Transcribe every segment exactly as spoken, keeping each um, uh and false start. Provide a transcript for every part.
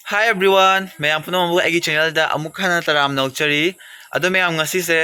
Hi everyone, ꯃꯌꯥꯝ ꯄꯨꯝꯅꯃꯛꯄꯨ ꯑꯩꯒꯤ channelꯗ ꯑꯃꯨꯛ ꯍꯟꯅ ꯇꯔꯥꯝꯅ ꯑꯣꯛꯆꯔꯤ꯫ ꯑꯗꯣ ꯃꯌꯥꯝ, ꯉꯁꯤꯁꯦ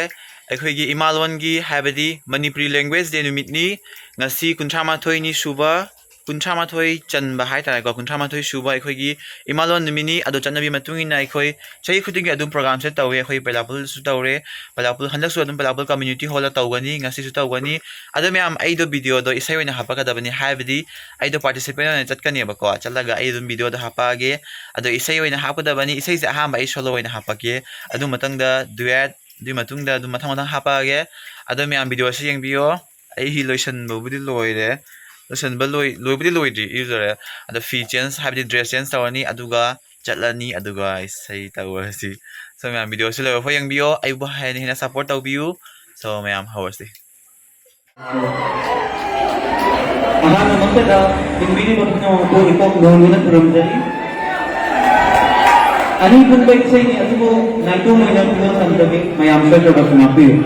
ꯑꯩꯈꯣꯏꯒꯤ ꯏꯃꯥ ꯂꯣꯟꯒꯤ, ꯍꯥꯏꯕꯗꯤ Manipuri Language Day ꯅꯨꯃꯤꯠꯅꯤ꯫ ꯉꯁꯤ ꯀꯨꯟꯊ꯭ꯔꯥ ꯃꯥꯊꯣꯏꯅꯤ ꯁꯨꯕ, ꯀꯨꯟꯊ꯭ꯔꯥ ꯃꯥꯊꯣꯏ ꯆꯟꯕ ꯍꯥꯏꯇꯥꯔꯦꯀꯣ, ꯀꯨꯟꯊ꯭ꯔꯥ ꯃꯥꯊꯣꯏ ꯁꯨꯕ ꯑꯩꯈꯣꯏꯒꯤ ꯏꯃꯥ ꯂꯣꯟ ꯅꯨꯃꯤꯠꯅꯤ꯫ ꯑꯗꯣ ꯆꯠꯅꯕꯤ ꯃꯇꯨꯡ ꯏꯟꯅ ꯑꯩꯈꯣꯏ ꯆꯍꯤ ꯈꯨꯗꯤꯡꯒꯤ ꯑꯗꯨꯝ programꯁꯦ ꯇꯧꯋꯦ꯫ ꯑꯩꯈꯣꯏ ꯕꯩꯂꯥꯄꯨꯜꯁꯨ ꯇꯧꯔꯦ, ꯕꯩꯂꯥꯄꯨꯜ, ꯍꯟꯗꯛꯁꯨ ꯑꯗꯨꯝ ꯕꯩꯂꯥꯄꯨꯜ community hallꯗ ꯇꯧꯒꯅꯤ, ꯉꯁꯤꯁꯨ ꯇꯧꯒꯅꯤ꯫ ꯑꯗꯣ ꯃꯌꯥꯝ, ꯑꯩꯗꯣ videoꯗꯣ ꯏꯁꯩ ꯑꯣꯏꯅ ꯍꯥꯞꯄꯛꯀꯗꯕꯅꯤ, ꯍꯥꯏꯕꯗꯤ ꯑꯩꯗꯣ participant ꯑꯣꯏꯅ ꯆꯠꯀꯅꯦꯕꯀꯣ꯫ ꯆꯠꯂꯒ ꯑꯩ ꯑꯗꯨꯝ videoꯗꯣ ꯍꯥꯞꯄꯛꯑꯒꯦ꯫ ꯑꯗꯣ ꯏꯁꯩ ꯑꯣꯏꯅ ꯍꯥꯞꯀꯗꯕꯅꯤ꯫ ꯏꯁꯩꯁꯦ ꯑꯍꯥꯟꯕ ꯑꯩ solo ꯑꯣꯏꯅ ꯍꯥꯞꯄꯛꯀꯦ, ꯑꯗꯨ ꯃꯊꯪꯗ duet, ꯑꯗꯨꯒꯤ ꯃꯇꯨꯡꯗ ꯑꯗꯨꯝ ꯃꯊꯪ ꯃꯊꯪ ꯍꯥꯞꯄꯛꯑꯒꯦ꯫ ꯑꯗꯣ ꯃꯌꯥꯝ, videoꯁꯤ ꯌꯦꯡꯕꯤꯌꯣ꯫ ꯑꯩ ꯂꯣꯏꯁꯟꯕꯕꯨꯗꯤ ꯂꯣꯏꯔꯦ, ꯂꯣꯏꯁꯟꯕ ꯂꯣꯏ-, ꯂꯣꯏꯕꯨꯗꯤ ꯂꯣꯏꯗ꯭ꯔꯤ, ꯏꯔꯨꯖꯔꯦ꯫ ꯑꯗꯣ ꯐꯤ change, ꯍꯥꯏꯕꯗꯤ dress change ꯇꯧꯔꯅꯤ, ꯑꯗꯨꯒ ꯆꯠꯂꯅꯤ, ꯑꯗꯨꯒ ꯏꯁꯩ ꯇꯧꯔꯁꯤ꯫ So ꯃꯌꯥꯝ, videoꯁꯤ ꯂꯣꯏꯕ ꯐꯥꯎ ꯌꯦꯡꯕꯤꯌꯣ, ꯑꯩꯕꯨ ꯍꯦꯟꯅ ꯍꯦꯟꯅ support ꯇꯧꯕꯤꯌꯨ꯫ So ꯃꯌꯥꯝ, ꯍꯧꯔꯁꯤ꯫ ꯑꯍꯥꯟꯕꯃꯛꯇꯗ ꯇꯤꯟꯕꯤꯔꯤꯕ ꯄꯨꯝꯅꯃꯛꯄꯨ ꯏꯀꯣꯛ ꯅꯣꯟꯗꯨꯅ ꯈꯨꯔꯨꯝꯖꯔꯤ꯫ ꯑꯅꯤ ꯄꯨꯟꯕ ꯏꯁꯩꯅꯤ, ꯑꯗꯨꯕꯨ ꯅꯥꯏꯇꯣꯝ ꯑꯣꯏꯅ ꯄꯨꯟꯕ ꯉꯝꯗꯕꯤ ꯃꯌꯥꯝ ꯁꯣꯏꯗ꯭ꯔꯕꯁꯨ ꯉꯥꯛꯄꯤꯌꯨ꯫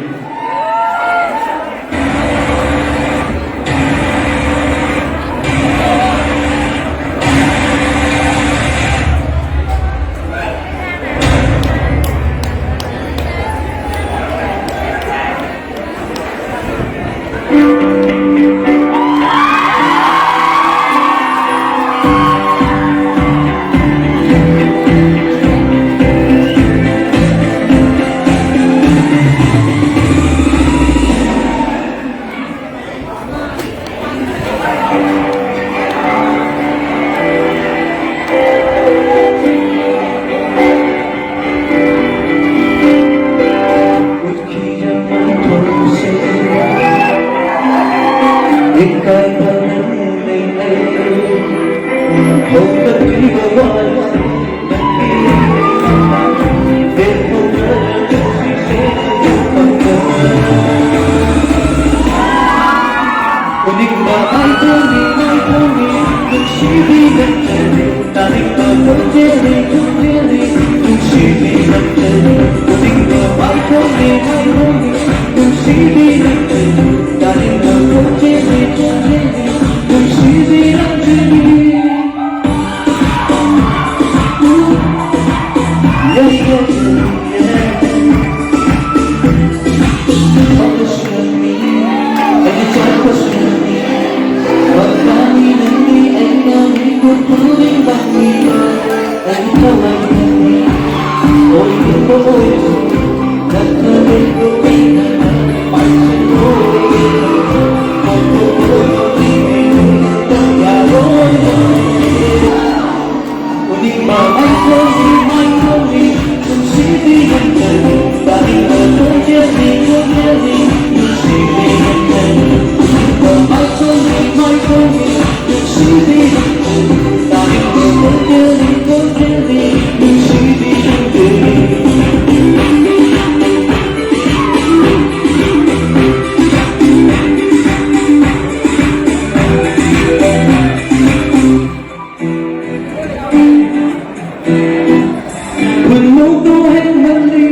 ꯈꯨꯟꯅꯧꯗꯨ ꯍꯦꯟꯃꯜꯂꯤ,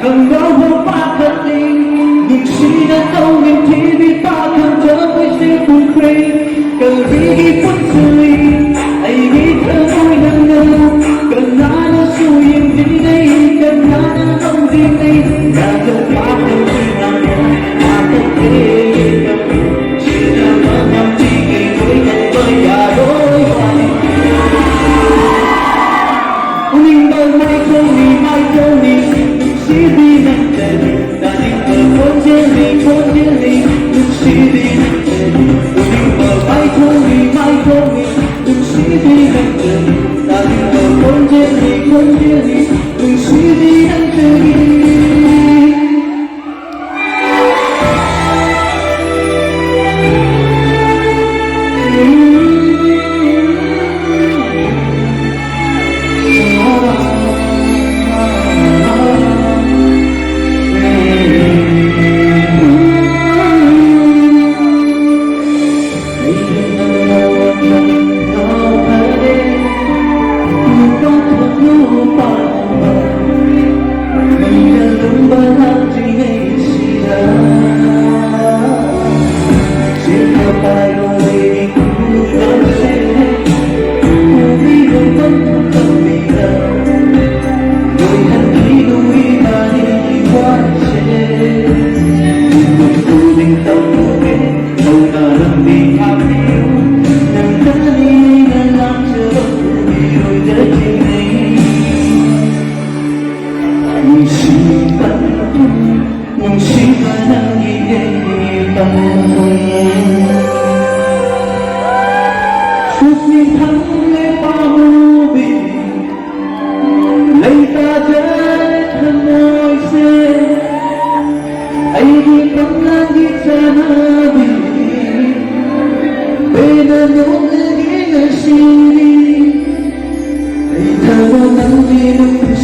ꯈꯪꯅꯧꯕ ꯄꯥꯈꯠꯂꯤ, ꯅꯨꯡꯁꯤꯅ ꯇꯧꯃꯤꯟ ꯊꯤꯕꯤ ꯄꯥꯈꯪ ꯊꯃꯣꯏꯁꯦ ꯄꯨꯝꯈ꯭ꯔꯦ꯫ ꯀꯔꯤꯒꯤ ꯄꯨꯟꯁꯤꯜꯂꯤ ꯑꯩꯒꯤ ꯊꯃꯣꯏ ꯅꯪꯅ? ꯀꯅꯥꯅꯁꯨ ꯌꯦꯡꯕꯤꯅꯩ, ꯀꯅꯥꯅ ꯇꯧꯕꯤꯅꯩ? ꯌꯥꯗ ꯄꯥꯈꯪ ꯊꯤꯅ ꯄꯥꯈꯪ ꯊꯤꯅ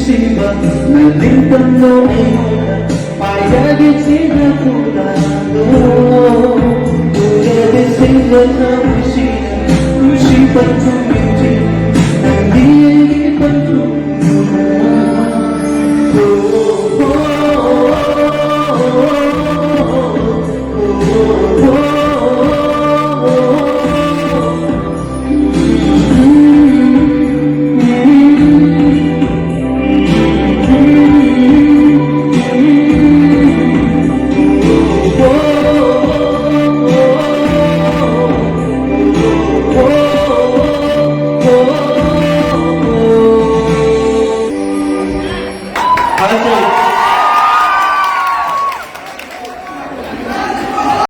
ꯅꯨꯡꯁꯤꯕ ꯅꯪ ꯅꯤꯡꯇꯝꯂꯣ ꯑꯩꯉꯣꯟꯗ ꯄꯥꯏꯔꯒꯦ ꯆꯦꯅ ꯈꯨꯗꯥꯡꯗꯣ ꯎꯔꯒꯦ ꯁꯤꯡꯗ ꯊꯃꯣꯏꯁꯤꯗ ꯅꯨꯡꯁꯤꯕ ꯊꯨꯝꯕꯤꯌꯨ